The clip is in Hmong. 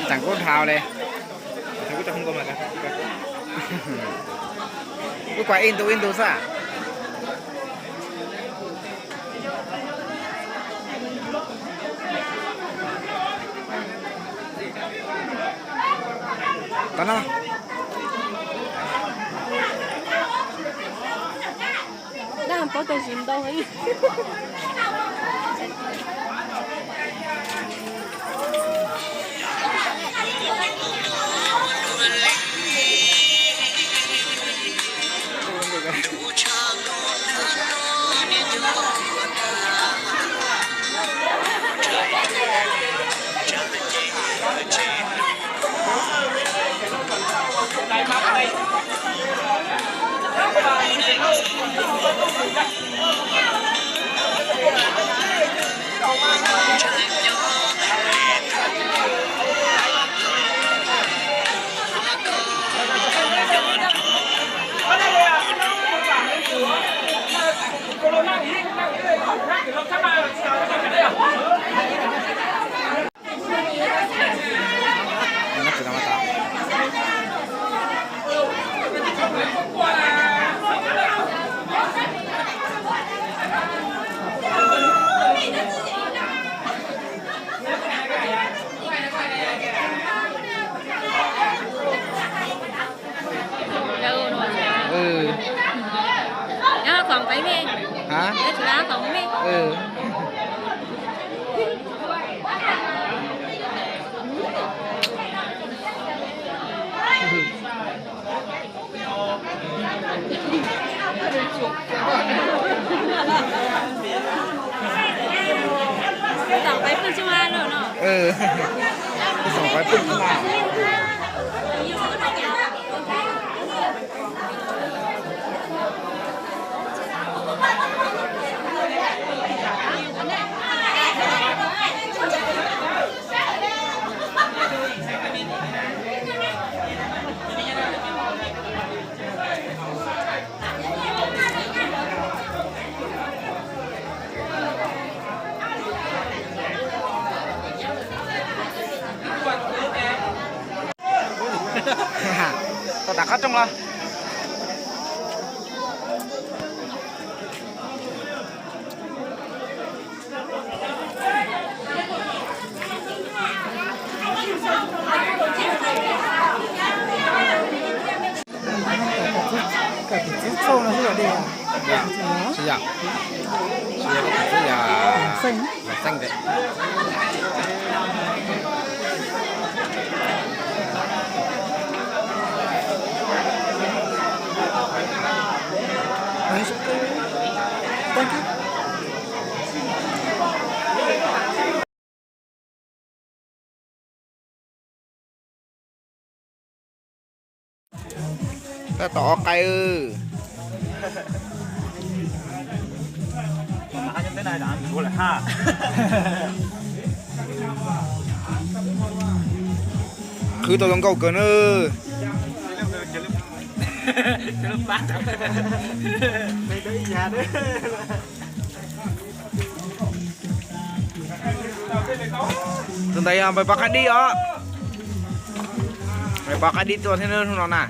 Tseem kub dhau li. Wb kuam ib ntu ib ntu xwb. Tau no. Dab paub tau tsis ntau. Tau tas qab rooj los. Kawm tim txiv txhauj no xwb yom, dej yom? Tsis yog, tsis yog kawm tim txiv, yog xeej tim. Tab tom o qai. Qhwv tau zoo nkauj kawg na. Tus ntawd yog npawg Pov Qab Dib os. Npawg Pov Qab Dib tuaj thiab hnub no na.